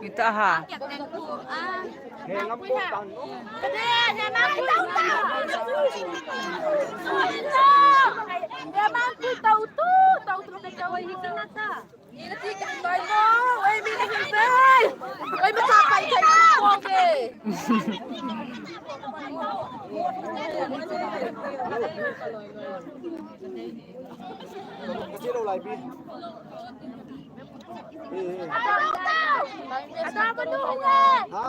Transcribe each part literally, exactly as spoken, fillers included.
Kita ha. Ha?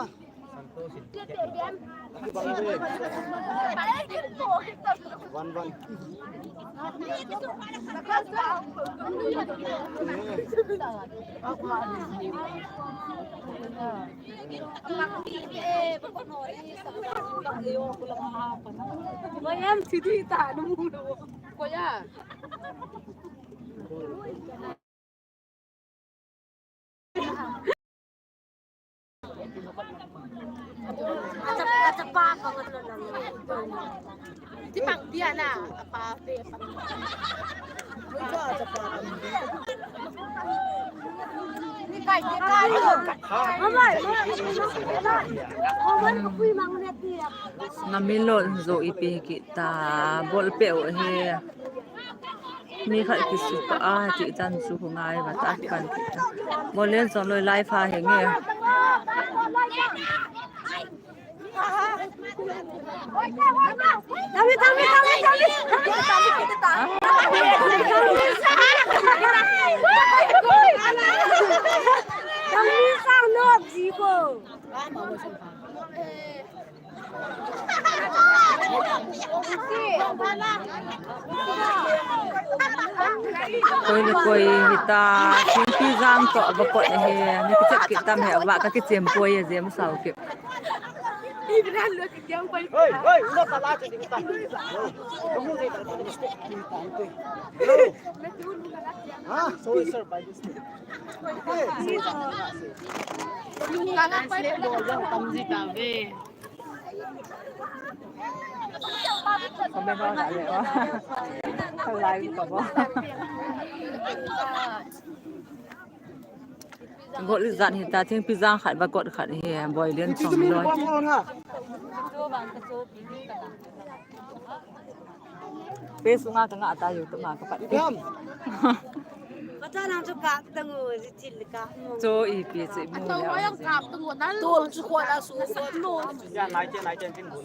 One, one. Namilou jo ipi kita, bol peh u hi. Mi khat kisupa a, ti tan chu hu ngai va ta pan kita. Bol len song loi lai pha henge. Tami, tami, tami, tami. Tami sang no jiko. Koi le koi hita, Thingpi jang toh va kot ahi, mi kichep kit tam he, va ka kichem poi e, jem sao kit. Hoi, hoi, una ta la che ding ta. Hello. Ha, sorry sir, by mistake. Hey, sorry sir. Comment ho la le. Live ko bo. Got li jat hita, Thingpi jang khat va got khat hi, boi len song loi. Pe sunga ka nga ta YouTube ma ka pat. Ram. Ka ta nang chu ka tang u, ji chil ka. Cho ipi chi mu le. To chu ko la su so no. Ya nai che nai che tin bu.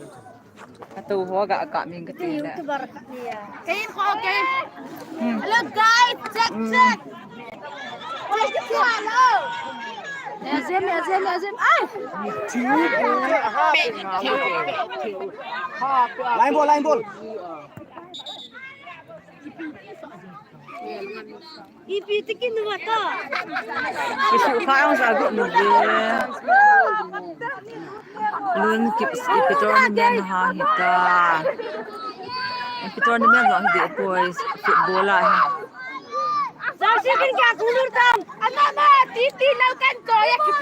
Atu ho ga ka min ka ti le. YouTuber ka ni ya. Hey, okay. Hello guys, check check. Hello. Azim, Azim, Azim. Ai. Line ball, line ball. Ipi tikin nuwa to. Isu kha ang sa gu nu ve. Lun kip ipi tournament ha hita. Ipi tournament lo hita poi football a hi. Sa si kin kya kulur tam. Ama ma ti ti lo kan ko ya kip.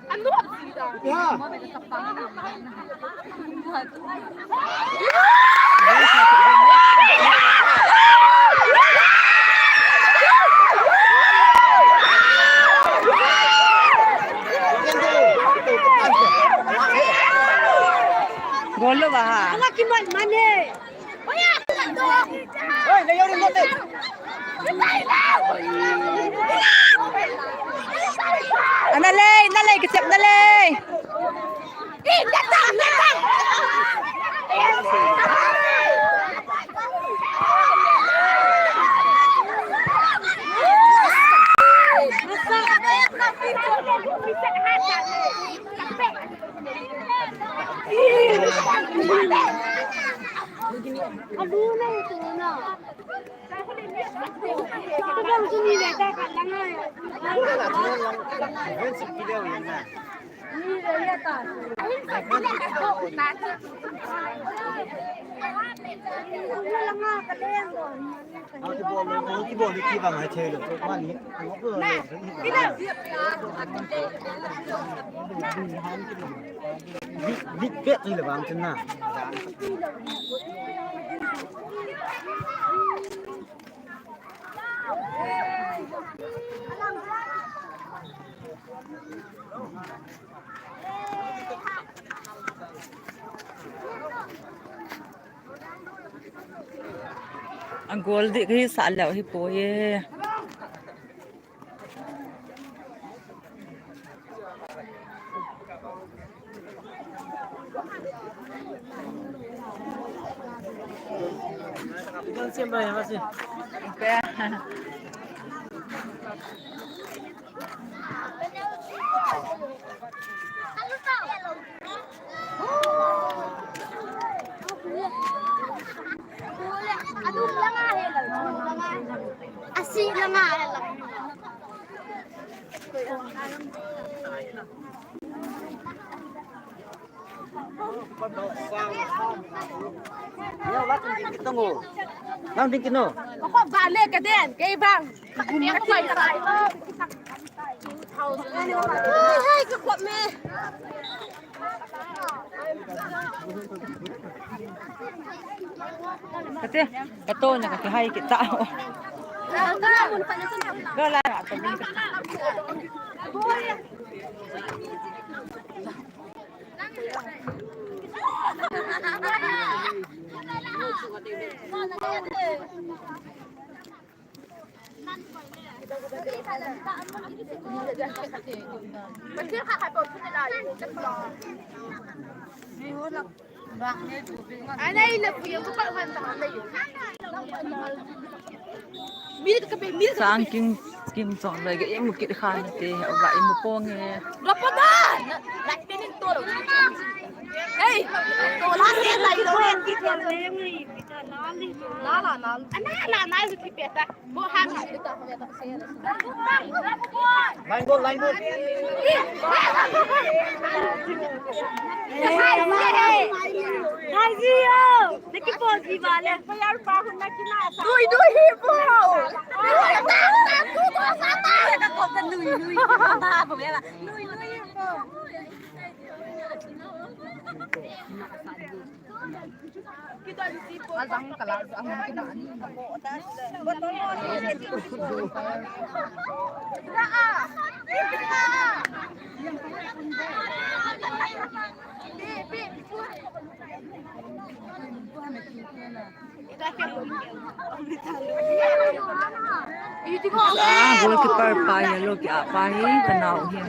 Hello. Gol lo ba ha? Ala kiman mane. Ana lei, ana lei, kichep na lei. Bit, bit pet le bang tin na. A goal dih kahisah leh hi poi e. Nang ding kino. Ko ba le ka den, kei bang. Hai, hai, ka khop me. Kate, kato na kate hai kita. Go la, ka bin. Sang king, king song loi ga imu kit kha na te, ga imu pong e. Hey, to la se lai lo e. La la na. Ana la na ki pe ta. Line ball, line ball. Dui, dui, hi po. Dui, dui, hi po. Ah, goalkeeper pa yellow ki apa hi, kanao hi.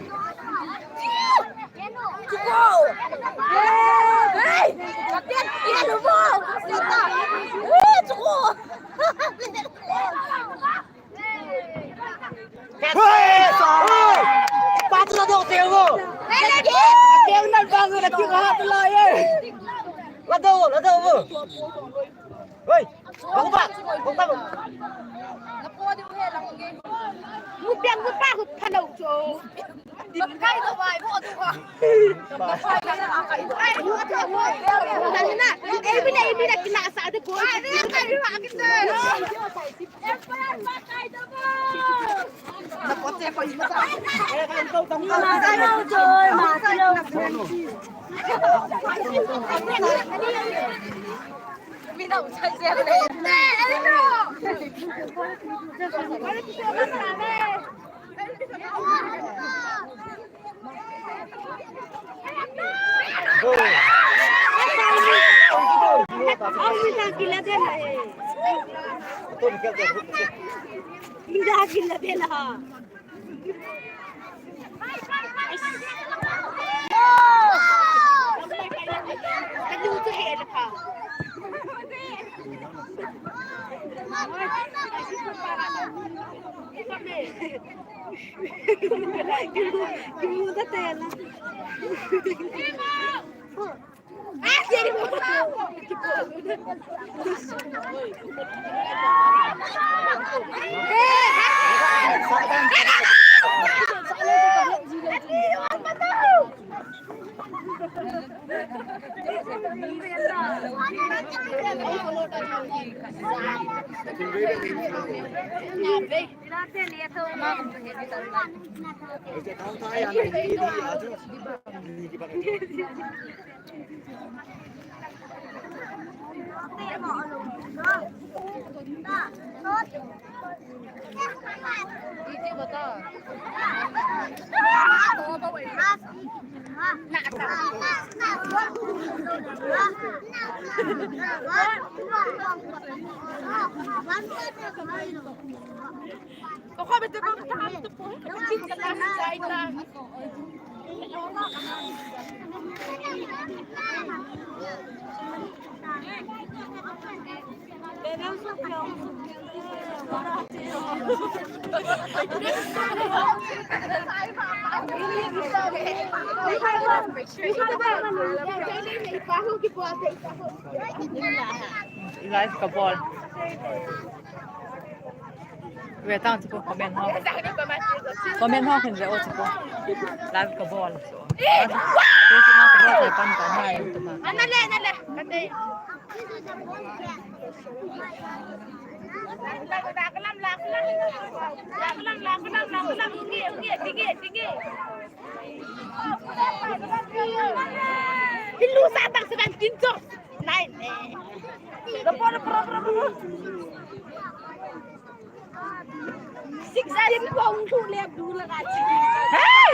Guys, ka ball. Ve tang chu comment ho. Comment ho khin ve o chu. Live ka ball. Live ka ball pan ka nai. Ana le, ana le. Kate. Hilu sa tang seventeen to nine. Eh. Lepo, lepo, lepo, lepo. Sixteen kong tu le du la ka. Hey!